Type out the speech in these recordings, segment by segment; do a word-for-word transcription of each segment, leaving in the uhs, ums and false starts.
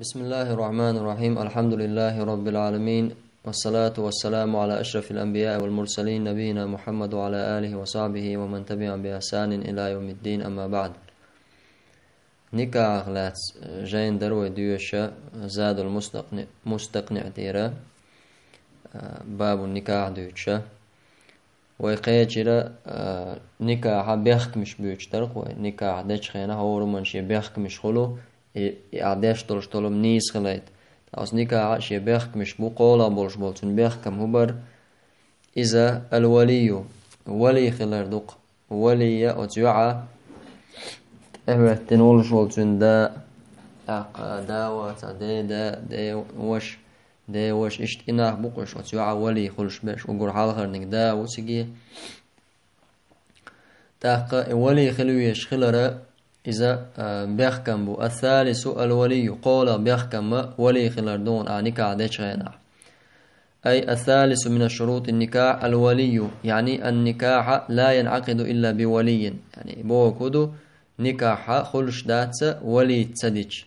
بسم الله الرحمن الرحيم. الحمد لله رب العالمين. والصلاة والسلام على أشرف الأنبياء والمرسلين نبينا محمد وعلى آله وصحبه ومن تبعهم بإحسان إلى يوم الدين. أما بعد. Никахах лаьцна жайна дара вай доьшуш Задул Мустакъни-, Мустакъни тӀера, а, бабун никах дуьйцуш. Вай кхечира, а, никахьа бехкамаш буьйцуш дара-кх вай. Никах дечу хенахь хӀораммо шен бехкамаш хуьлу, и, и ахь деш долуш долу нийса хилийта. Ткъа оцу никахьа шен бехкамаш бу, кхоалгӀа болуш болу цуьнан бехкам хӀун бара? Иза аль-валийю, вали хилар ду-кх. Валийя оцу йоӀа тӀехӀоьттина волуш волу цуьнан да, тӀаккха да вац, ден да, ден ваша, ден ваша, иштта и нах бу-кх уьш, оцу йоӀа вали хуьлуш берш, уггар хьалхарниг да ву цига. ТӀаккха и вали хила везаш хилара иза, а, бехкам бу. Ас-салису аль-валийю, кхоалгӀа бехкам ма вали хилар ду хьуна ахь никах дечу хенахь. أي الثالث من شروط النكاح الولي، يعني النكاح لا ينعقد إلا بولي. Яъни, бохург хӀун ду, никахь хуьлуш дац вали ца дича.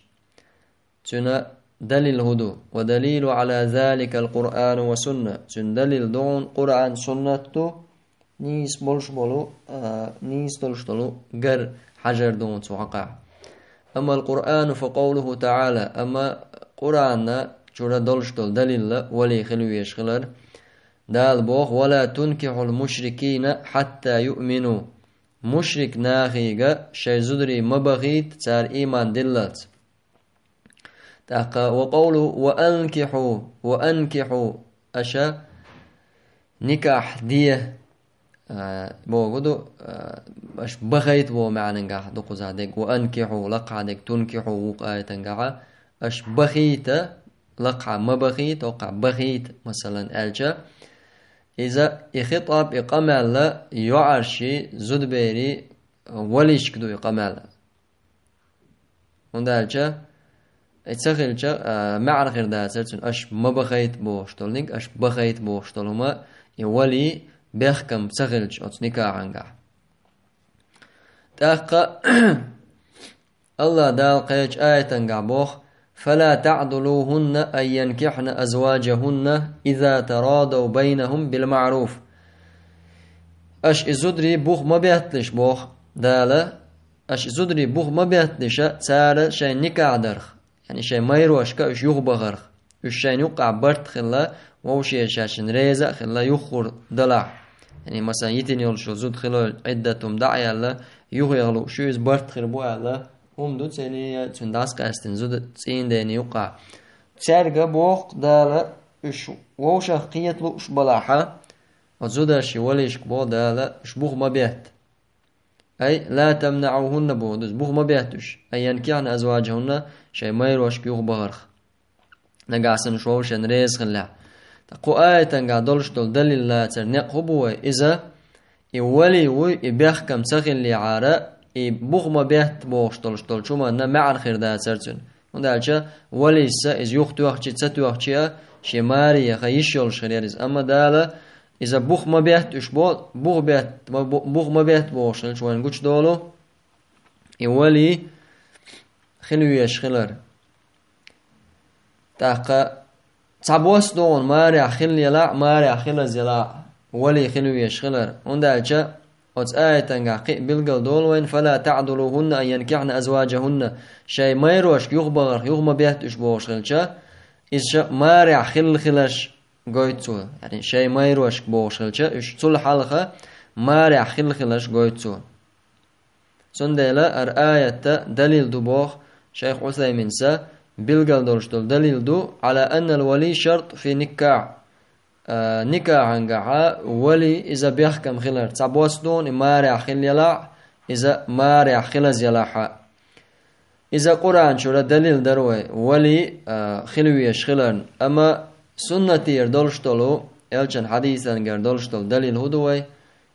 Цуьнан далил хӀун ду? والدليل على ذلك القرآن والسنة. Цуьнан далил ду хьуна Къуръан, суннат ду, нийса болуш болу, а, нийса долуш долу гар хьажар ду хьуна цу хьокъехь. أما القرآن فقوله تعالى، амма Къуръан чуьра долуш долу далилла вали хила везаш хилар. Дала боху: ولا تنكحوا المشركين حتى يؤمنوا. Мушрик нахе шайн зударий ма бахийта, цара ийман диллалц. ТӀаккха وقوله وأنكحوا، وأنكحوا، аша никахь де, а, бохург ду, а, аша бахийта боху маьӀнехь ду кхузахь дерг, وأنكحوا, лакхахь дерг تنكحوا ву-кх аятехь, аша бахийта, лакхахь ма бахийта, хӀокхахь бахийта, масалан, аьлча, иза и хитӀаб, и къамел йоӀарший, зудаберий валийшка ду и къамел. ХӀунда аьлча, и ца хилча, а, маьӀна хир дацара цуьнан, аша ма бахийта бохуш долуниг, аша бахийта бохуш долу хӀума, и вали бехкам ца хилча оцу никахьехь. ТӀаккха АллахӀ Дала кхечу аятехь боху: فلا تعضلوهن أن ينكحن أزواجهن إذا تراضوا بينهم بالمعروف. Аша и зударий бух ма бетталаш, боху Дала, аша и зударий бух ма бетталаш, цара шайн никахь дарх, яъни шайн майрошка уьш юхабахарх. Уьш шайна юккъахь барт хилла, вовшех шаьшшинна реза а хилла, юххур далахь. Яъни, масалан, йитина йолуш йолу зуда хилла, Ӏиддат хӀума дӀа а яьлла, юххехь лууш ю, иза барт хир бу аьлла, хӀума ду цӀена, я цуьнан дӀасакъаьстина зуда цӀийнан дена юккъахь. Цаьрга боху Дала, уьш вовшах кхета лууш балахь, оцу зударший валийшка боху Дала, уьш бух ма бетта. أي لا تمنعوهن боху, иза бух ма бетта уьш, أن ينكحن أزواجهن, шайн майрошка юхабахарх, нагахь санна уьш вовшашна реза хиллехь. Ткъа кху аятехь долуш долу далил лацар некъ хӀун бу вай? Иза, и вали вуй, и бехкам ца хиллехьара, и бух ма бетта бохуш долуш долчу хӀуманна маьӀна хир дацара цуьнан. ХӀунда аьлча валийс иза юхатоьхчи а, ца тоьхчи а, шен маре яха йиш йолуш хир яра иза. Амма Дала иза бух ма бетта уьш бо-, бух бетта, ма бу-, бух ма бетта бохуш хилча вайна гучудолу и вали хила везаш хилар. ТӀаккха цхьабосса ду хьуна марехь хилла елахь а, марехь хилаза елахь а, вали хила везаш хилар. ХӀунда аьлча оцу аятехь кхин а билгал долу вайна: فلا تعضلوهن أن ينكحن أزواجهن. Шайн майрошка юхабахарх юха ма бетта уьш бохуш хилча, иза ша марехь хилла хиларш гойту цо. Яъни шайн майрошка бохуш хилча, уьш цул хьалха марехь хилла хиларш гойту цо. Цундела хӀара аятта далил ду боху шайх Ӏусайминса, билгал долуш долу далил ду: على أن الولي شرط في النكاح. А, никахьехь вали иза бехкам хилар. Цхьабосса ду хьуна и марехь хилла елахь а, иза марехь хилаза елахь а. Иза Къуръан чуьра далил дара вай, вали, а, хила везаш хиларна. Амма суннатера долуш долу, элчан хьадисангара долуш долу далил хӀун ду вай?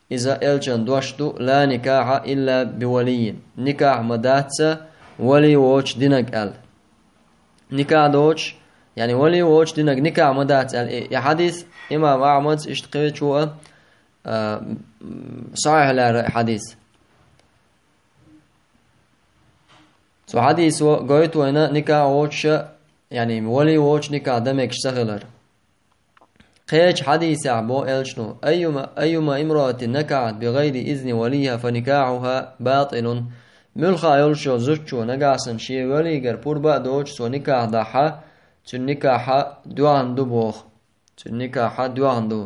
Иза элчан дош ду: لا نكاح إلا بولي. Никахь ма дац вали воцуш динарг аьлла. Никахь доцуш, яъни вали воцуш динарг никахь ма дац аьлла. И, и хьадис имам Ахьмада иштта кхечо а, а, м, сахьихь лаьара и хьадис. Цу хьадисо гойту вайна никахь воцуш яъни вали воцуш никахь дан мегаш ца хилар. Кхечу хьадисехь бо элчано: «Айюма, айюма имраатин накахьат би гӀайри изни валийхьа, фа никахьухьа батӀилун». Муьлхха йолуш йолу зудчо нагахь санна шен валигара пурба а доцуш, цо никахь дахьа, цуьнан никахь доьхна ду боху. Цуьнан никахь доьхна ду.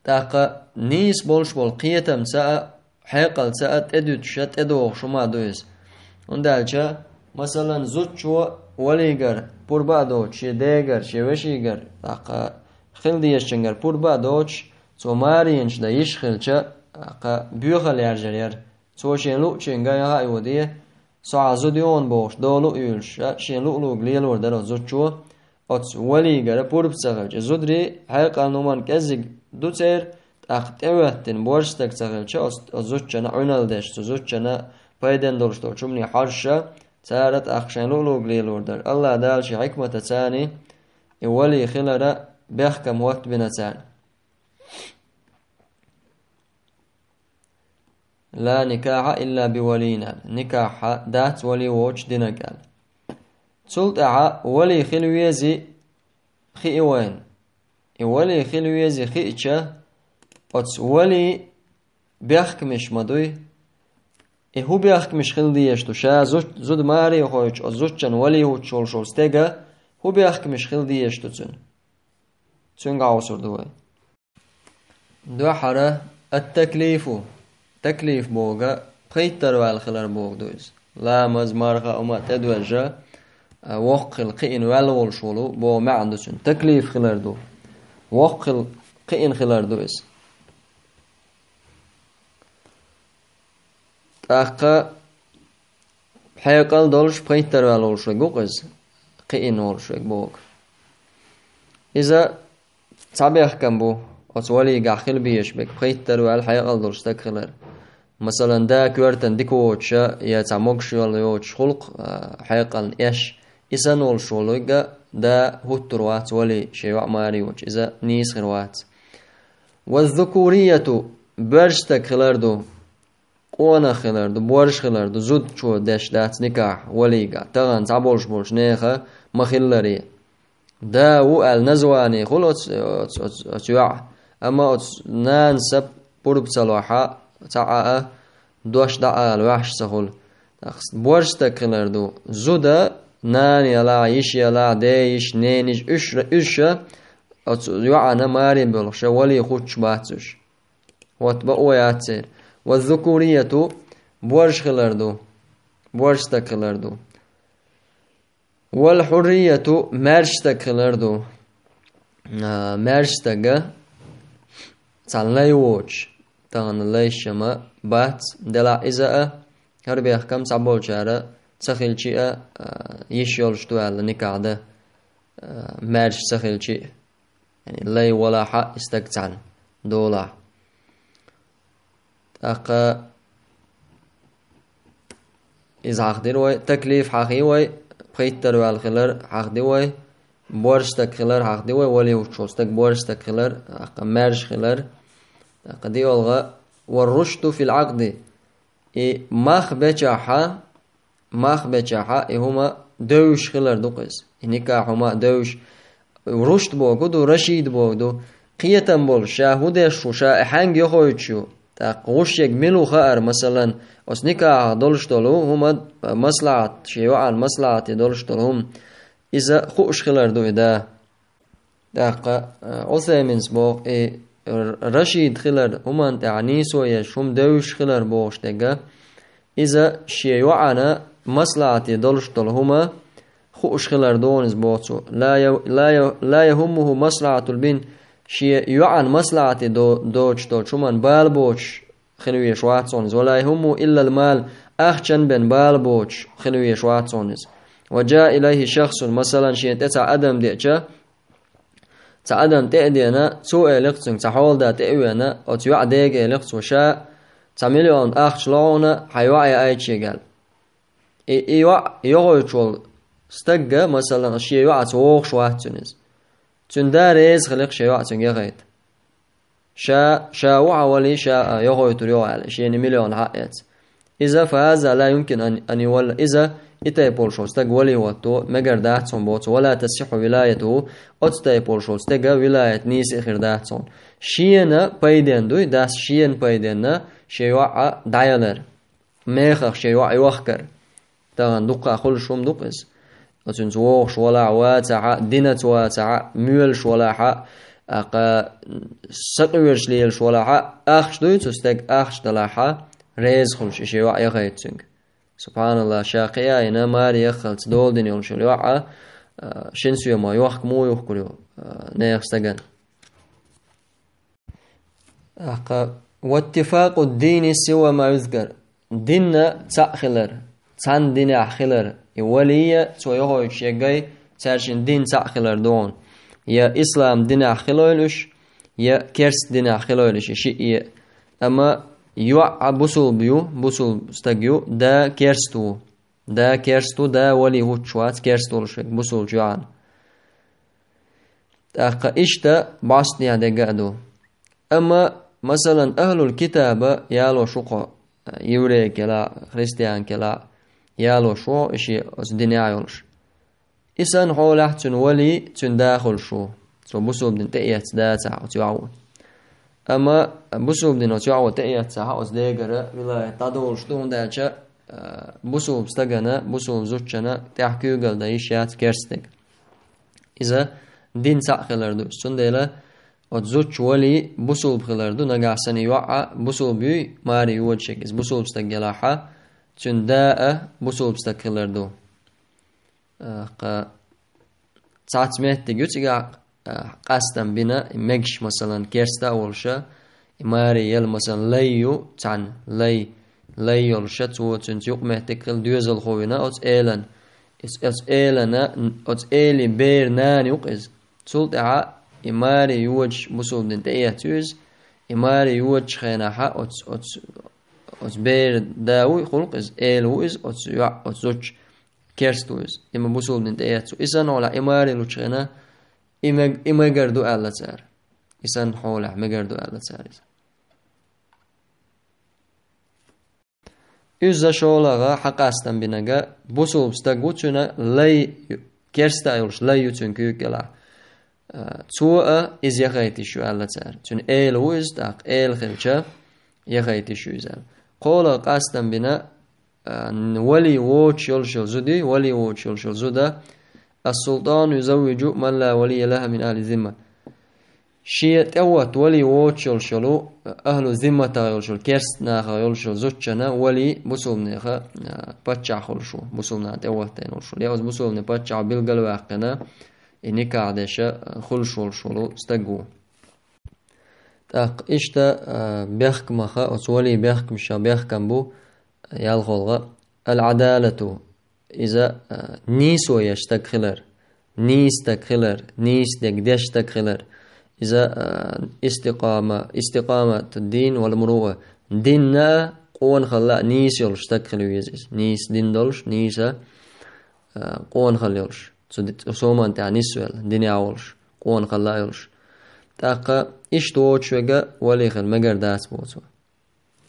ТӀаккха нийса болуш болу кхетамца а, хьекъалца а тӀедуьтуш а, тӀедогӀуш хӀума ду иза. ХӀунда аьлча, масалан, зудчо валигара пурба а доцуш, шен дегара, шен вешигара, тӀаккха хила дезачуьнгара пурба а доцуш, цо маренаш дан йиш хилча, тӀаккха боьхалла яржар яра. Цо шен луъучуьнга яха а йоде, со хьан зуда ю хьуна бохуш, долу а юьйлуш, шен луъ-луъург лелор дара оцу зудчо, оцу валигара пурба ца хилча. Зударий хьекъална хӀуманна кӀеззиг ду церан, тӀаккха тӀехӀоьттина борша стаг ца хилча, оцу, оцу зудчунна Ӏуьналла деш, цу зудчунна пайденна долуш долчу хӀумане хьожуш, цара тӀаккха шайн луъ-луъург лелор дара. АллахӀ Дала шен хьикматаца и вали хилара бехкам хӀоттабина царна. «Ла никахьа илла би валийин», аьлла. Никахь дац вали воцуш динарг аьлла. Цул тӀаьхьа вали хила вези хии вайна. И вали хила вези хиъча, оцу вали бехкамаш ма дуй. И хӀун бехкамаш хила дезаш ду? Ша зуд-, зуда маре хойтуш, оцу зудчун вали хӀуттуш волуш волу стеган хӀун бехкамаш хила дезаш ду цуьнан? Цуьнга Ӏовсур ду вай. Дуьххьара ат-таклифу. Таклиф бохург пхийттара ваьлла хилар бохург ду иза. Ламаз, марха, хӀума тӀедожжа, а, воккха хила кхиъна ваьлла волуш волу боху маьӀна ду цуьнан. Таклиф хилар ду. Воккха хила кхиъна хилар ду иза. ТӀаккха хьекъал долуш пхийттара ваьлла волуш верг ву-кх иза, кхиъна волуш верг бохург. Иза цхьа бехкам бу, оцу валигахь хила безаш берг пхийттара ваьлла хьекъал долуш стаг хилар. Масалан, да коьртан дика воцуша я цхьа могуш йолу йоцуш гӀуллакх, а, хьекъална эш, и санна волуш волу верг а да хӀуттур вац вали шен йоӀ маре йоцуш, иза нийса хир вац. Ваззукурияту, боьрша стаг хилар ду, къонах хилар ду, боьрша хилар ду, зудчо деш дац никахь валигахь, тахана цхьаболуш болчу нехан ма-хиллара. Да ву аьлла названи хуьлу оцу, оцу, оцу, оцу йоӀа, амма оцу нанас а пурба ца лохь, цхьа а дош дӀаала ваьхьаш ца хуьлу. ТӀаккха боьрша стаг хилар ду, зуда, нана ялахь, йиша ялахь, ден йиша, ненан йиша, уьш, уьш а оцу йоӀана маре боьлхуш а вали хӀуттуш бац уьш. Вот бакъо яц церан. Ваззукурияту, боьрша хилар ду. Боьрша стаг хилар ду. Вал хьуррияту, маьрша стаг хилар ду. А, маьрша стага цхьана лай воцуш. Тахана лайш ма бац. Делахь иза а, хӀара бехкам цхьаболчара ца хилчи а, а, йиш йолуш ду аьлла никахь дан, а, маьрша ца хилчи а. Яъни лай валахь а и стаг цхьаьна долахь. ТӀаккха иза хьахдира вай, таклиф хьахий вай, пхийттара ваьлла хилар хьахди вай, боьрша стаг хилар хьахди вай, вали хӀуттуш волу стаг боьрша стаг хилар, тӀаккха маьрша хилар. ТӀаккха диъалгӀа, ва рушду фил Ӏакъди, и мах бечахьа, мах бечахьа, и хӀума девзаш хилар ду-кх иза. И никахь хӀума девзаш. Рушд бохург ду, рашид бохург ду. Кхетам болуш, ша хӀун деш ву, ша и хьаьнга йохуьйтуш ю. ТӀаккха гӀуш ерг мила ву хаар, масалан, оцу никахьах долуш долу хӀума, маслахьат, шен йоӀан маслахьате долуш долу хӀума. Иза хууш хилар ду и да. ТӀаккха, а, Ӏусайминс боху, и р-, рашид хилар, хӀуманна тӀехь нийсо еш, хӀума девзаш хилар бохуш дерг а, иза шен йоӀана маслахьате долуш долу хӀума хууш хилар ду иза боху цо. Ла я-, ла я-, ла яхӀуммуху маслахьатул бин, шен йоӀана маслахьате до-, доцуш долчу хӀуманна бала боцуш хила везаш вац хьуна иза. Ва ла яхӀуммуху иллал мал, ахчанна бен бала боцуш хила везаш вац хьуна иза. Ва джаа илайхи шахсун, масалан, шена тӀе цхьа адам деача, цхьа адам тӀе а деана, цо элира цуьнга, цхьа хьолада тӀе а веана, оцу йоӀа дега элира цо, ша цхьа миллион ахча ло хьуна, хьайн йоӀе айча шега аьлла. И, и йоӀ йохуьйтуш волу стаг а, масалан, шен йоӀаца вогӀуш вац цуьнан иза. Цуьнан да реза хилира шен йоӀ цуьнга яхийта. Ша, ша ву хьан вали, ша а йохуьйтур ю аьлла, шена миллион хьаэца. Иза фа хаза ла юмкин ан, ан ювалла. Иза и тайпа волуш волу стаг вали хӀотто мегар дац хьуна боху цо, ва ла тасихьхьу вилаятуху, оцу тайпа волуш волу стеган вилаят нийса хир дац хьуна. Шена пайденна дуй, дас шена пайденна шен йоӀ дӀаялар, мехах шен йоӀ йохкар. Тахана дуккха а хуьлуш хӀума ду-кх иза. Оцуьнца вогӀуш валахь а, вацахь а, динаца вацахь а, моьлуш валахь а, аккха сакъоьруш лелаш валахь а, ахча дуй цу стеган, ахча далахь а, реза хуьлуш и шен йоӀ яхайта цуьнга. СубхьаналлахӀ, ша кхиайина, маре яххалц дола дина йолуш йолу йоӀ а, а, шина соьмах йохка муха юхкур ю, а, нехан стагана? ТӀаккха, ваттифакъу ддини сива ма юзкар. Динна цхьаъ хилар, цхьана динехь хилар, и валийя, цо йохуьйтуш егай, цаьршинна дин цхьаъ хилар ду хьуна. Я ислам динехь хилойла уьш, я керста динехь хилойла уьш, и шиъ а. Амма йоӀ а бусулба ю, бусулба стаг ю, да керста ву. Да керста ву, да вали хӀуттуш вац керста волуш верг бусулбачу йоӀана. ТӀаккха иштта бӀостанехьа дерг а ду. Амма, масалан, ахӀлул китаба ялош ву кхо, еврейкелахь, христианкелахь, ялош ву и шен оцу динехь йолуш. И санна хьолехь цуьнан вали, цуьнан да хуьлуш ву. Цо бусулба дин тӀеэцна дацахь, оцу йоӀа ву. Амма бусулба дин оцу йоӀа тӀеэццахь, оцу дегара вилаят дӀадолуш ду, хӀунда аьлча, а, бусулба стагана, бусулба зудчунна тӀехь куьйгалла дан йиш яц керста стеган. Иза дин цхьаъ хилар ду. Цундела оцу зудчун вали бусулба хилар ду, нагахь санна и йоӀ а бусулба юй, маре йодуш ерг иза бусулба стаг елахь а, цуьнан да а бусулба стаг хилар ду. ТӀаккха цхьацца меттиг ю цигахь, а, къастам бина, и мегаш, масалан, керста а волуша, и маре яла, масалан, лай ю цхьаьна, лай, лай йолуша, цо цуьнца юкъаметтиг хила доьзалхо вина оцу элана. Иза оцу элана, оцу эли бер нана ю-кх иза. Цул тӀаьхьа и маре йодуш бусулба дин тӀеэцна ю иза, и маре йодучу хенахь оцу, оцу, оцу бер да ву хуьлу-кх иза, эла ву иза, оцу йоӀ, оцу зудчун керста ву иза. И ма бусулба дин тӀеэцна ву. И санна хьолехь и маре лучу хенахь, и мег-, и мегар ду аьлла цара. И санна хьолехь мегар ду аьлла цара иза. Иза шолгӀа хьан къастам бинарг, бусулба стаг ву, цуьнан лай, керста а йолуш лай ю цуьнан куьйга кӀелахь. А, цо а иза яхайта йиш ю аьлла цара. Цуьнан эла ву иза, тӀаккха эла хилча, яхайта йиш ю иза аьлла. КхоалгӀа къастам бина, а, н-, вали воцуш йолуш йолу зуда, вали воцуш йолуш йолу зуда, ас-султану юзаввижу ман ла валия лаху мин ахли зимма. Шен тӀехӀотта вали воцуш йолуш йолу, ахлу зимматах йолуш йолу, керста нахах йолуш йолу зудчунна вали бусулбанеха, а, паччахь хуьлуш ву, бусулбанан тӀехӀоттайна волуш волу. Я оцу бусулбанан паччахьо билгалваьккхина, и никахь деш, а, хуьлуш волуш волу стаг ву. ТӀаккха иштта, а, бехкамаха, оцу вали бехкамашах бехкам бу, ялхолгӀа, ал-Ӏадалату, иза, а, нийсо еш стаг хилар, нийса стаг хилар, нийса дерг деш стаг хилар. Иза, а, истикъама, истикъамату дин вал муруа. Динна а, къонахалла а нийса йолуш стаг хила веза иза. Нийса дин долуш, нийса, а, къонахалла йолуш. Цу ди-, цу соман тӀехь нисвелла, динехь волуш, къонахалла а йолуш. ТӀаккха иштта воцуш верг вали хила мегар дац боху цо.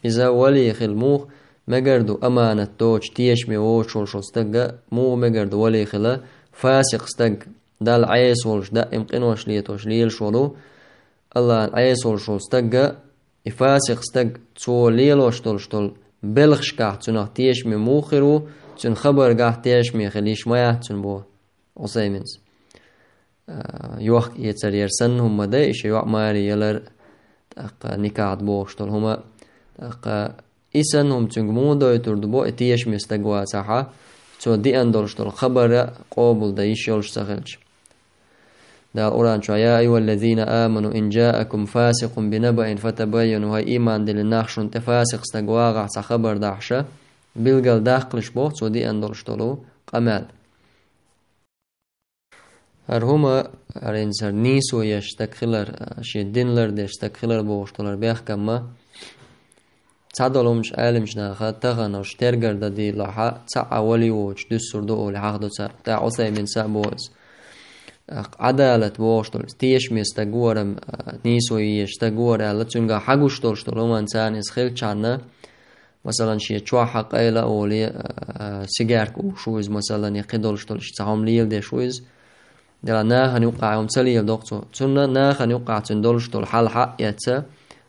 Иза вали хила муха мегар ду, аманат доцуш, тешаме воцуш волуш волу стаг муха мегар ду вали хила, фасикъ стаг, Далла Ӏеса волуш, даим къинош летош лелаш волу, Аллахьан Ӏеса волуш волу стаг, и фасикъ стаг, цо лелош долуш долу белхашкахь цунах тешаме муха хир ву, цуьнан хабаргахь тешаме хила йиш ма яц цунна боху Ӏусайминс. А, йохка-эцар яра санна хӀума ма дай, и шен йоӀ маре ялар, тӀаккха никахь бохуш долу хӀума, тӀаккха и санна хӀума цуьнга муха дойтур ду бо, и тешаме стаг вацахьа, цо деана долуш долу хабар а къобалдан йиш йолуш ца хилча. Дала Къуръан чохь: «Я айюхаллазина аману ин джаакум фасикъун бинабаин фатабайяну», хӀай ийман диллина нах, шуна тӀе фасикъ стаг вагӀахь цхьа хабар дахьаш, билггал даккхалаш боху цо деана долуш долу къамел. ХӀара хӀума, хӀара хӀинца хӀара нийсо еш стаг хилар, а, шен дин лардеш стаг хилар бохуш долу хӀара бехкамма, цхьадолу хӀуманаш Ӏеламчу наха тахана уьш тергар дан дийлахьа, цхьа а вали воцуш дуьссур ду олий хьахдо цара. ТӀаккха Ӏусайминс а боху иза. Ӏадалат бохуш долу, тешаме стаг ву хӀара, а, нийсо еш стаг ву хӀара аьлла, цуьнгахь хьагуш долуш долу хӀуманна царна иза хилчхьана, Масалан, шен чохь а къайла а волий, а, сигаьрка уьш ву иза, масалан, я кхидолуш долуш цхьа хӀума леладеш ву иза. Делахь нахана юккъахь хӀума ца леладо-кх цо. Цунна нахана юккъахь цуьнан долуш долу хьал хьаъ эцца,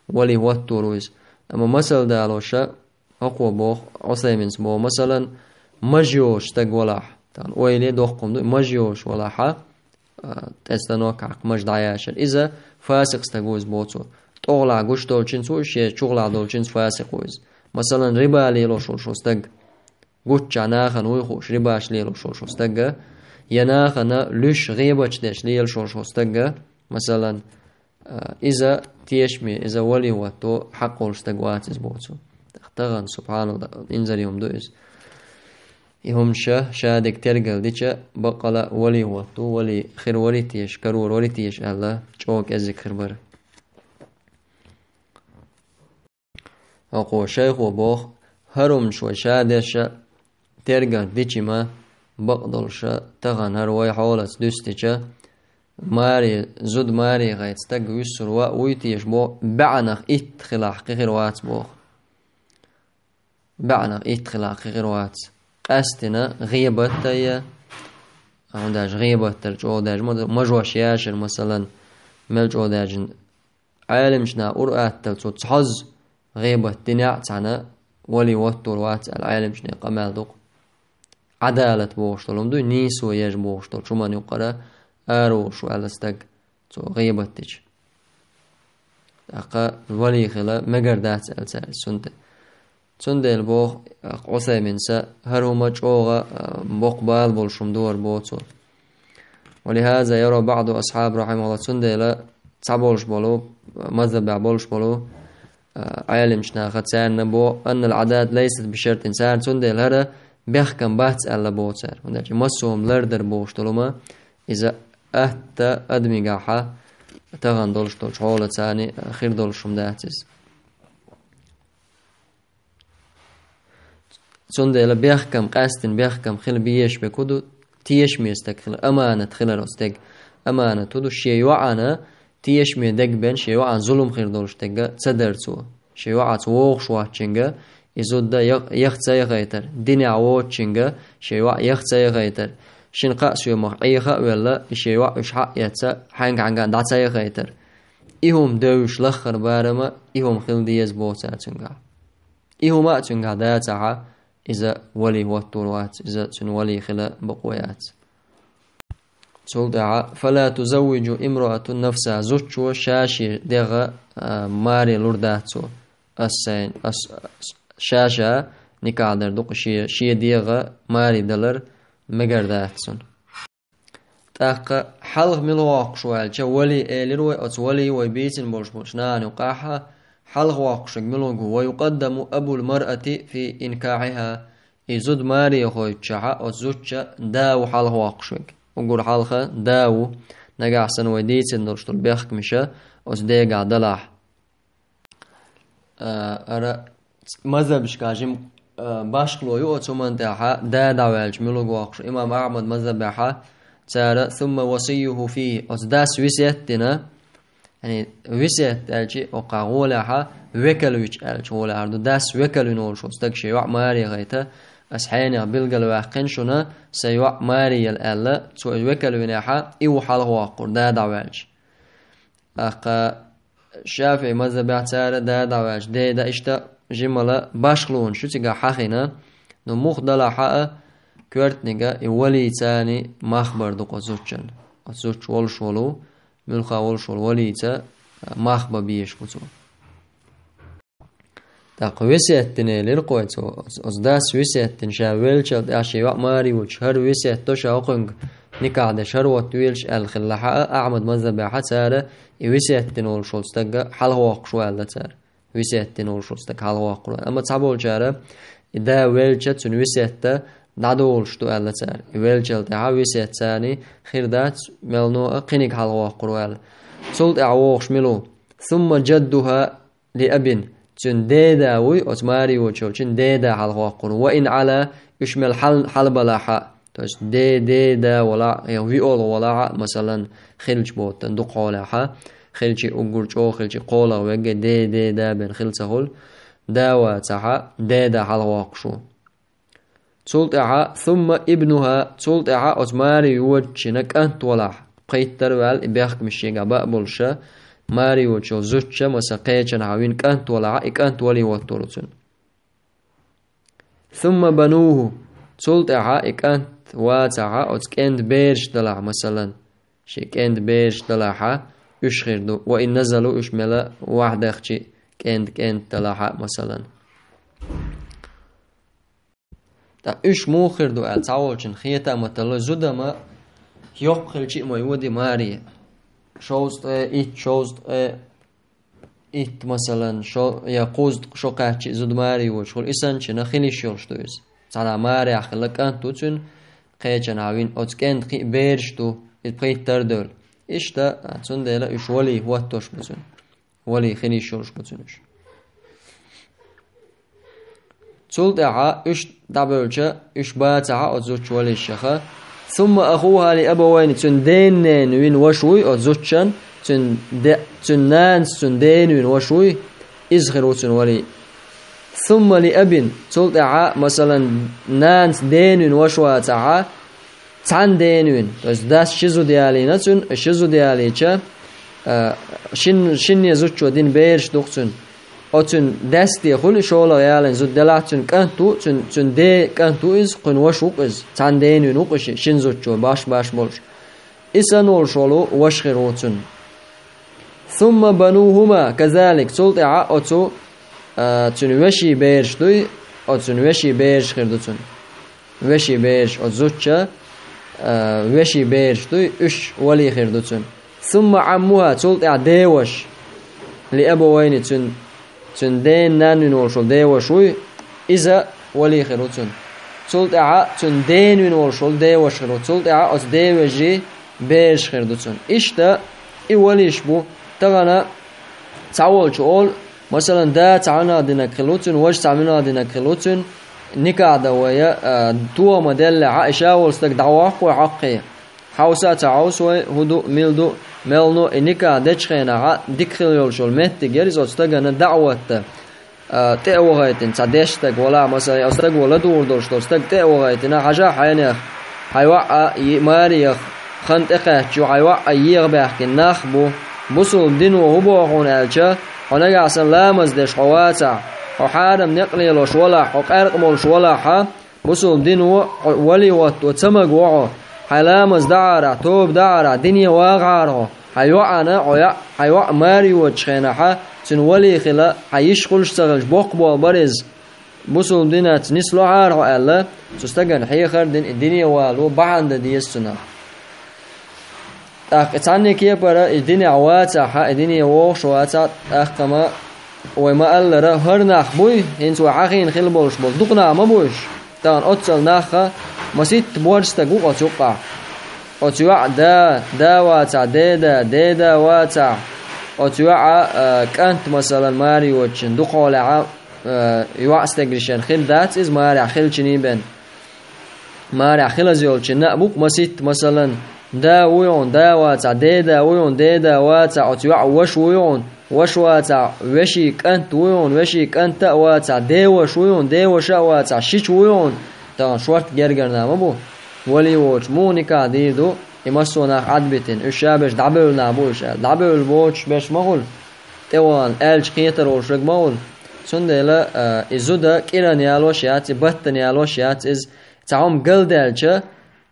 вали хӀоттор ву иза. Амма масал далоша, хӀокхо боху, Ӏусайминс боху, масалан, маж йоцуш стаг валахь, тахана ойле доккхум ду, маж йоцуш валахьа, а, тӀе станок хьакха маж дӀаяшар. Иза фасикъ стаг ву иза боху цо. ТӀогӀалахь гуш долчуьнца ву, шен чугӀалахь долчуьнца фасикъ ву иза. Масалан, риба лелош волу шо стаг. Гуччахь нахана вуй хууш, рибаш лелош волу шо стагга. Я нахана луьш гӀебач деш лелош волу шо стагга. Масалан, а, иза тешаме, иза вали хӀотто хьакъ волуш стаг вац иза боху цо. ТӀаккха тахана, субхьаналла, инзаре хӀума ду иза. И хӀума ша, ша дерг тергал дича, баккъала вали хӀотто, вали хир вари теша, карор вари теша аьлла, чӀогӀа кӀезиг хир бара. ХӀокхо шайхо боху, хӀара хӀуманаш вай ша дерша, тергал дичи ма, бакъдолуша, тахана хӀара вай хьолаца дуьстича, маре, зуда маре гӀайта стаг вуьссур ваъ вуй теша боху, баьӀнах итт хилахь кхин хир вац боху. БаьӀнах итт хилахь кхин хир вац. Къаьстина гӀебат а я, хӀун даже гӀебаттара чӀогӀа даже ма-, мажош яшар, масалан, мел чӀогӀа даьжна Ӏеламчу наха ур-атталла цо цхьозза гӀебат динехь а цхьаьна вали хӀоттор вац аьлла Ӏеламчу нехан къамел ду-кх. Ӏадалат бохуш долу хӀума дуй, нийсо еш бохуш долчу хӀуманна юккъара ара волуш ву аьлла стаг цо гӀебат дича. ТӀаккха вали хила мегар дац аьлла цара цунна тӀе. Цундела боху Ӏусайминса, хӀара хӀума чӀогӀа, а, боккха бала болуш хӀума ду хӀара боху цо. ولهذا يرى بعض أصحاب رحمه الله, цундела цхьаболуш болу, мазхабехь болуш болу, а, Ӏеламчу наха царна боху, أن العادات ليست بشرط, царна цундела хӀара бехкам бац аьлла боху цара. ХӀунда аьлча массо а хӀума лардар бохуш долу хӀума, иза атта адамигахьа тахана долуш долчу хьолацани хир долуш хӀума дац иза. Цундела бехкам, къаьстина бехкам хила безаш бекху ду, тешаме стаг хила, аманат хилар оцу стеган. Аманат хӀун ду, шен йоӀана тешаме дегбен, шен йоӀана зулам хир долуш стегга ца дара цо. Шен йоӀаца вогӀуш воцчуьнга, и зуда я-, яха ца яхайтар, динехь воцучуьнга, шен йоӀ яха ца яхайтар, шина кхаа соьмах Ӏеха а велла, и шен йоӀ уьш хьаъ эцца, хьаьнга-хьаьнга дӀа ца яхайтар. И хӀума девзаш лаххара барама, и хӀума хила деза боху цара цуьнгахь. И хӀума а цуьнгахь дацахьа, иза вали хӀоттор вац, иза цуьнан вали хила бакъо яц. Цул тӀаьхьа, فلا تزوج امرأة نفسها, зудчо ша шен дегӀа, а, маре лур дац цо. Ас сайн, ас, ас, ша-ша никахь дар ду-кх шен, шен дегӀа маре далар мегар дац цунна. ТӀаккха хьалха мила воккхуш ву аьлча, вали элира вай, оцу вали вай бийцина болуш болчу нахана юкъахьа, хьалха воккхуш верг мила ву? ويقدم أبو المرأة في إنكاحها. И зуда маре хойтучохьа, оцу зудча да ву хьалха воккхуш верг. Уггар хьалха да ву, нагахь санна вай дийцина долуш долу бехкамаша оцу дегахь далахь. А, ара мазхабашкахь жима, а, башхало ю оцу хӀуманна тӀехьа, да дӀаваьлча муьлург воккхуш. Имам Ахьмад мазхабехьа цара ثم وصيه فيه, оцу дас висет дина, яъни висет аьлчи, оккхахь гӀолехьа векал вича аьлча гӀолехьара ду. Дас векал вина волуш волу стаг шен йоӀ маре гӀайта, ас хьенех билгал ваьккхина шуна, сайн йоӀ маре яла аьлла, цо иза векал винехьа, и ву хьалха воккхур, да дӀаваьлча. ТӀаккха ШафиӀи мазхабехь цара да дӀаваьлча, дей дан иштта жимала башхалонаш ю цигахь хьахийна, но муха далахь а, коьртаниг и валийцани мах бар ду-кх оцу зудчун. Оцу зудчу волуш волу, муьлхха волуш волу валийца мах бан безаш бу цо. ТӀаккха весет дина элира кхой цо, оцу дас весет дина ша веллачул тӀаьхьа шен йоӀ маре йолчу, хӀара весет до ша хӀокхуьнга никахь деш, хӀара вотта велаш аьлла хилла хьа а, Ахьмад мазхабехьа цара и весет дина волуш волу стагга хьалха воккхуш ву аьлла цара. Весет дина волуш волу стаг хьалха воккхур ву. Амма цхьаболчара и да веллача цуьнан весетта дӀадолуш ду аьлла цара. И веллачул тӀаьхьа весет царний хир дац, мелно а кхиниг хьалха воккхур ву аьлла. Цул тӀаьхьа вогӀуш мила ву? ثم جدها لأب, цуьнан деда вуй, оцу маре йолчу йолчун деда хьалха воккхур ву. وإن علا, уьш мел хьал-, хьалабалахь а. То есть де-, деда валахь а, я виолгӀа валахь а, масалан, хилча боттан дукха хьолехь а, хилчи уггар чӀогӀа хилчи кхолагӀа вегга де-, деда бен хила ца хуьлу. да вацахьа, деда хьалхавоккхуш ву. Цул тӀаьхьа, сумма ибнуха, цул тӀаьхьа оцу маре йодачунна кӀант валахь, пхийттара ваьлла и бехкамаш шегахь баа болуша, маре йодачу йолу зудчо, масала, кхечанхьа вина кӀант валахьа, и кӀант вале хӀоттор ву цунна. Сумма бануху, цул тӀаьхьа и кӀант вацахьа, оцу кӀентан бераш далахь, масалан, шен кӀентан бераш далахьа, уьш хир ду, ва ин назалу, уьш мела ваьхьа дахча, кӀентан кӀентан далахьа, масалан. Ткъа уьш муха хир ду аьлла, цхьаволчун хетам а таллой, зуда ма йоккха хилча а ма йоди маре. Шовзткъе итт, шовзткъе итт, масалан, шо я кхузткъа шо кхаьчча а зуда маре йодуш хуьлу, и санначунна хила йиш йолуш ду иза. Цхьана марехь хилла кӀант ву цуьнан, кхечанхьа вина оцу кӀентан кхин а бераш ду, иза пхийттара девлла. Иштта, цундела уьш вале хӀоттош бу цуьнан. Вале хила йиш йолуш бу цуьнан уьш. Цул тӀаьхьа уьш дӀабевлча, уьш бацахьа оцу зудчун валийшаха. Сумма ахуха ли абавайни, цуьнан ден-ненан вина ваша вуй оцу зудчун, цуьнан де-, цуьнан нанас цуьнан дена вина ваша вуй, иза хир ву цуьнан вале. Сумма ли абин, цул тӀаьхьа, масалан, нанас дена вина ваша вацахьа, цхьана дена вина, то есть дас ши зуда ялийна цуьнан, ши зуда ялийча, а, шин-, шинне зудчо дина бераш ду-кх цуьнан. Оцуьнан даьсте хуьлу и шолгӀа ялийна зуда, делахь цуьнан кӀант ву, цуьнан, цуьнан ден кӀант ву иза, кхуьнан ваша ву-кх иза, цхьана дена вина ву-кх и ши-, шина зудчо, баш-баш болуш. И санна волуш волу ваша хир ву цуьнан. Сумма банухума казалик, цул тӀаьхьа оцу, а, цуьнан вешин бераш дуй, оцу цуьнан вешин бераш хир ду цуьнан. Вешин бераш, оцу зудчун, а, вешин бераш дуй, уьш вале хир ду цуьнан. Сумма Ӏаммуха, цул тӀаьхьа ден ваша. Ли абавайни, цуьнан, цуьнан ден-ненан вина волуш волу ден ваша вуй, иза вале хир ву цуьнан. Цул тӀаьхьа цуьнан дена вина волуш волу ден ваша хир ву. Цул тӀаьхьа оцу ден вежарий бераш хир ду цуьнан. Иштта и валийш бу. Тахана цхьаволчу олу, масалан, да цхьа винах динарг хилла ву цуьнан, важа цхьа винах динарг хилла ву цуьнан, никахь дан вай, а, тома деллехьа, и ша волу стаг дӀавоккху вай хьокххе. Хьовса а ца хьовсу вай, хӀун ду, мила ду, мел но, и никахь дечу хенахьа дика хила йолуш йолу меттиг яра иза оцу стагана даӀват дан, а, тӀе а вахийтина, цхьа дешна стаг валахь, масала, я стаг вала духур долуш долу стаг тӀе а вахийтина, хьажахь хьенех, хьайн йоӀ а, и маре яха хан тӀекхаьчна ю, хьайн йоӀ а егӀабаьхкина нах бу, бусалба дино хӀун боху хьуна аьлча, хьо нагахь санна ламаз деш хьо вацахь, хьо хьарам некъ лелош валахь, хьо къаьркъа молуш валахьа, бусалба дино хьо вале хӀотто ца магаву хьо, хьайн ламаз дахьара, тоба дахьара, дине вагӀахьара хьо, хьайн йоӀана, хьо яа, хьайн йоӀ маре йодачу хенахьа, цуьнан вале хила, хьан йиш хуьлуш ца хилча, боккха болх бара иза. Бусалба динца нисло хьара хьо аьлла, цу стагана хьехар дина и дине вало бахьана дан деза цунах. ТӀаккха и цхьанне кепара и динехь вацахьа, и дине вогӀуш вацахь, тӀаккха ма, вай ма-аллара, хӀара нах буй, хӀинца вай хьахийна хила болуш болу дукха нах ма бу уьш. Тахана оццал нахха маситта борша стаг ву оцу юккъахь. Оцу йоӀа да, да вацахь, деда, деда вацахь, оцу йоӀа, а, кӀант, масалан, маре йодачун дукхахьолехьа, а, йоӀа стегришен хир дац иза марехь хилчиний бен. Марехь хилаза йолчунна а бу-кх маситта, масалан, да вуй хьуна, да вацахь, деда вуй хьуна, деда вацахь, оцу йоӀа ваша вуй хьуна, ваша вацахь, вешин кӀант вуй хьуна, вешин кӀанта а вацахь, деваша вуй хьуна, деваша а вацахь, шича вуй хьуна, тахана шорта гергара нах ма бу. Вале воцуш муха никахь дийр ду, и массо а нах Ӏадбитина, уьш ша берш дӀабевлла нах бу уьш аьлла. ДӀабевлла боцуш берш ма хуьлу, тӀевахана, аьлча кхетар волуш верг ма хуьлу. Цундела, а, и зуда кӀиран ялош яц, и баттана ялош яц, иза цхьа хӀума галдаьлча,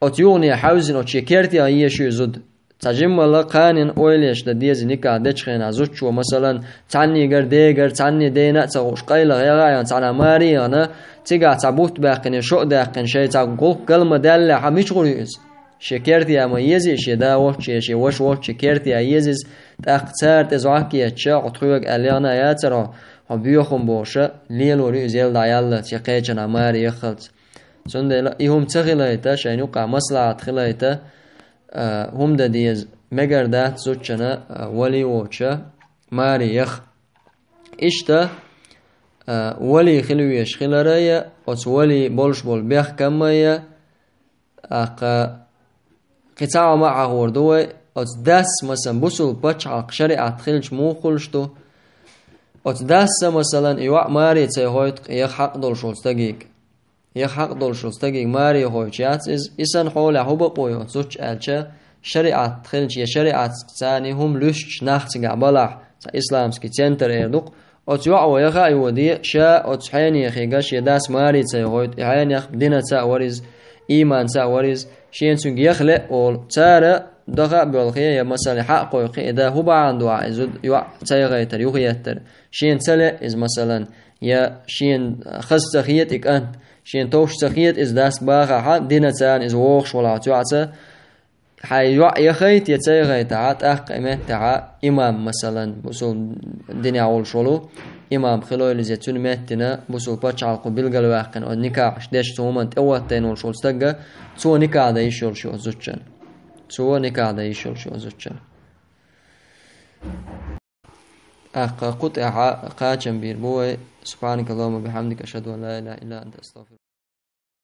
оцу юхане хьаьвзина, оцу шен кертех езаш ю и зуда. Цхьа жиммала кханенна ойла еш дан деза никахь дечу хенахь зудчо, масалан, цхьаннегара дегара, цхьанне дена а ца хууш, къайлаха яха а яхна, цхьана маре яхна, цигахь цхьа бутт баьккхина, шо а даьккхина, шайн цхьа гӀуллакх гал ма даьллехьа, мича гӀур ю иза? Шен кертех ма еза, шен да воцчу, шен ваша воцчу кертех еза иза, тӀаккха цара тӀе зӀок еттача, хьо тхоьга аьлла яхна а яцара хьо, хьо боьха хӀума бохуша, лелор ю иза, ел дӀаяллалц, я кхечанхьа маре яххалц. Цундела и хӀума ца хилайта, шайна юккъахь маслахьат хилайта, а, хӀума дан деза, мегар дац зудчунна, а, вале воцуша маре яха. Иштта, а, вале хила везаш хилара я, оцу вале болуш болу бехкам а я, тӀаккха кхин цхьа хӀума а хьахор ду вай, оцу дас, масалан, бусулба пачхьалкх шариӀат хилча муха хуьлуш ду, Оцу дас а, масалан, и йоӀ маре ца йохуьйту, яха хьакъ долуш волу стагийга. Яха хьакъ долуш волу стагийга маре йохуьйтуш яц иза. И санна хьолехь хӀун бакъо ю оцу зудчун аьлча, шариӀат хилча я шариӀатца царна хӀума луьстуш нах цигахь балахь, цхьа исламский центр эр ду-кх. Оцу йоӀо яха а йоде, ша оцу хьенехига шен дас маре ца йохуьйту, и хьенех динаца а вара иза, ийманца а вара иза, шена цуьнга яха лаьа олу. Цара даха а боьлхе, я, масалан, хьакъ кхойкху, и да хӀун бахьана ду ахь и зуда йоӀ ца яхайтар, юхаеттар. Шена ца лаьа иза, масалан, я шена хаза ца хета и кӀант, шена товш ца хета иза дас бахахь, дина царна иза вогӀуш валахь оцу йоӀца. Хьайн йоӀ яхайта я ца яхайтахь, тӀаккха и меттехь имам, масалан, бусул динехь волуш волу имам хилойла иза, цуьнан меттина бусул пачхьалкхо билгалваьккхина, оцу никахьаш деш цу хӀуманна тӀе хӀоттайна волуш волу стагга, цо никахь дан йиш йолуш ю оцу зудчунна. Цо никахь дан йиш йолуш ю оцу зудчунна. ТӀаккха кху тӀехь кхачам бийр бу вай. سبحانك اللهم وبحمدك، أشهد أن لا إله إلا أنت، أستغفرك.